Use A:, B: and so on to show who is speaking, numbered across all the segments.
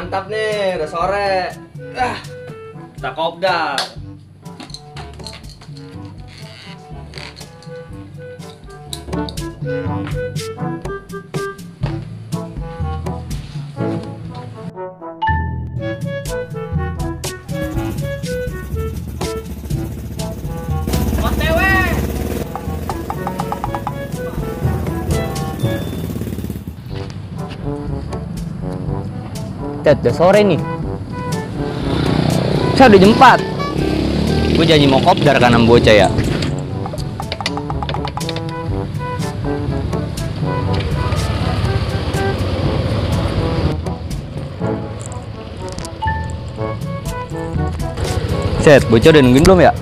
A: mantap nih, udah sore. Kita kopdar.
B: Udah sore nih. Saya udah jam 4. Gue janji mau kopdar kan sama bocah ya. Set, bocah udah nungguin belum ya?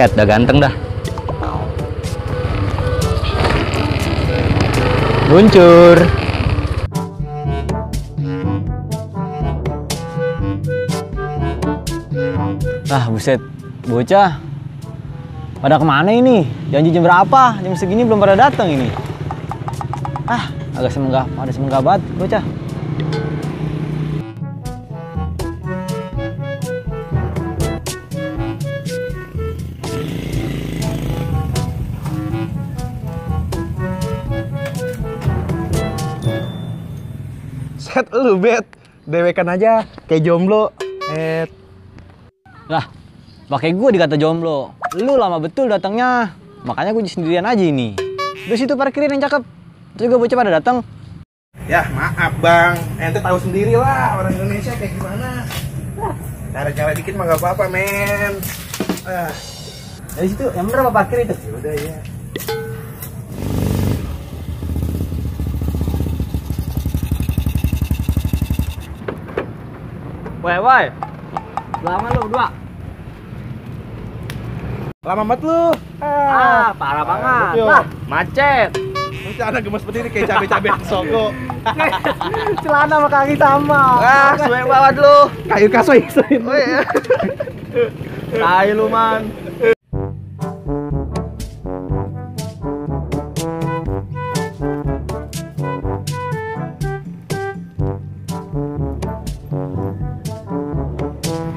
B: Cat, udah ganteng dah. Luncur. Ah, buset. Bocah. Pada kemana ini? Janji jam berapa? Jam segini belum pada datang ini. Ah, agak semenggah banget bocah.
C: Set lu bet, dewekan aja kayak jomblo.
B: Lah, pakai gue dikata jomblo. Lu lama betul datangnya. Makanya gue sendirian aja ini. Di situ parkirin yang cakep. Terus juga bocah pada datang.
C: Ya maaf bang, ente tahu sendiri lah orang Indonesia kayak gimana. Cara-cara dikit mah gak apa-apa men.
B: Dari situ yang bener apa parkir itu?
C: Udah ya.
B: Woi. Lama lu berdua.
C: Lama banget lu.
B: Parah banget. Lah, macet.
C: Celana gemes seperti ini kayak cabe-cabe Sogo.
B: Celana sama kaki sama.
A: Suwe banget lu.
C: Kayu kasoi.
A: Oh iya.
B: Tai lu, man.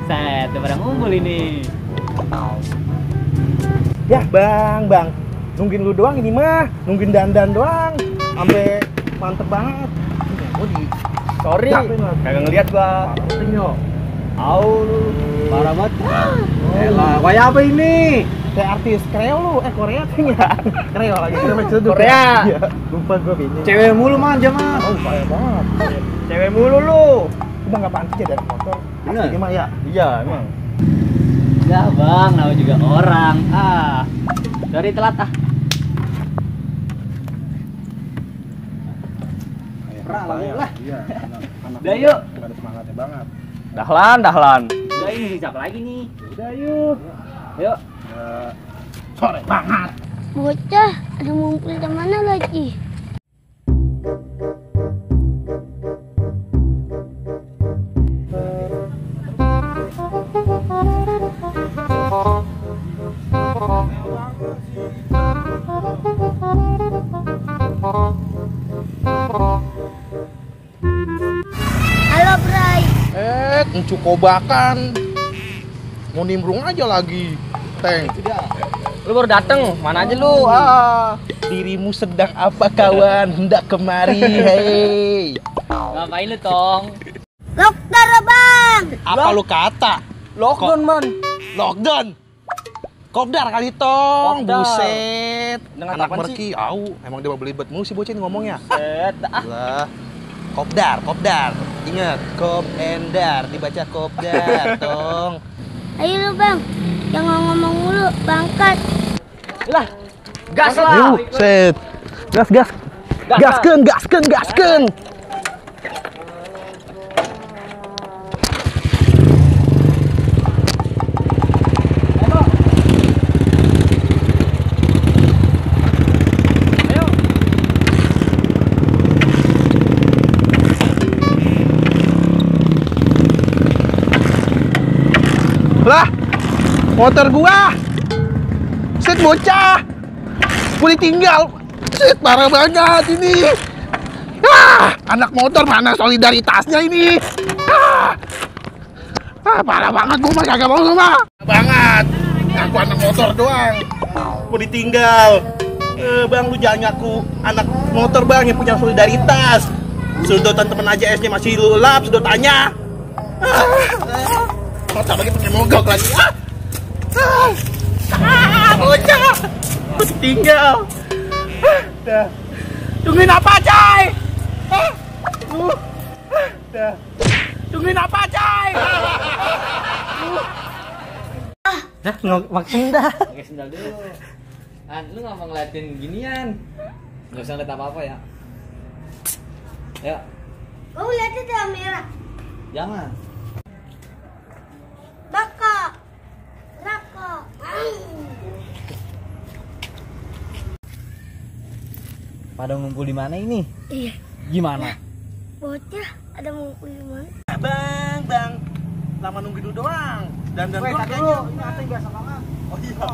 B: Set, udah pada ngumpul ini.
C: Ya bang, nungguin lu doang ini mah, nungguin dandan doang, sampai mantep banget.
B: Sorry, kagak ngeliat gua. Au lu, parah banget.
C: Elah, kayak apa ini? Kayak artis kreo lu, Korea kayaknya. Kreo lagi,
B: Korea.
C: Iya, lupa gua ini.
B: Cewek mulu manja mah.
C: Oh, parah banget.
B: Cewek mulu lu.
C: Udah nggak pantas ya dari motor.
B: Bener.
C: Ini mah ya.
B: Iya, emang. Ya bang, namanya juga orang. Dari telat ah. Lah.
C: Iya.
B: Udah yuk.
C: Ada semangatnya banget.
B: Dahlan. Udah ini siapa lagi nih?
C: Udah yuk.
B: Yuk.
C: Sore banget.
D: Bocah, ada ngumpul di mana lagi? Halo, Bray.
C: Encu kobakan. Mau nimbrung aja lagi. Teng.
A: Lu baru dateng, mana aja lu?
C: Dirimu sedang apa kawan? Hendak kemari, hei.
B: Ngapain lu, Tong?
D: Dokter, Bang.
C: Apa lu kata?
A: Lockdown, man.
C: Lockdown. Kopdar kali tong,
A: Kopdar.
C: buset.
A: Dengan
C: Anak
A: apaan sih?
C: merki, emang dia mau belibet mulu sih bocah ini ngomongnya.
A: Set.
C: Lah, kopdar. Ingat, kopdar, dibaca kopdar, tong.
D: Ayo lu, Bang. Jangan ngomong mulu, bangkat.
A: Lah, gas lah.
C: Set. Gas. Gaskeun. Lah, motor gua. Set bocah. Gue ditinggal. Set parah banget ini. Anak motor mana solidaritasnya ini? Parah banget, gue mah kagak mau sama. Banget. Aku anak motor doang. Gue ditinggal. Bang, lu jangan ngaku anak motor bang yang punya solidaritas. Sedotan temen aja S-nya masih lu lap sedotannya. Motor lagi pakai mogok lagi. Bocah. Gue ditinggal. Tungguin apa, Cai? Tungguin apa, Cai?
B: Dah, makin dah.
A: Pakai sendal dulu. Lu nggak mau ngeliatin ginian? Nggak usah ngeliat apa-apa ya. Ya,
D: Mau lihat itu yang merah.
A: jangan.
D: Baka. Rako.
B: Pada ngumpul di mana ini?
D: Iya.
B: Gimana?
D: Bocah ada mau di mana?
C: Bang. Lama nunggu dulu doang. Dan
B: Weh,
C: doang
B: tadi
C: kayaknya.
B: ini biasa banget.
C: Oh iya.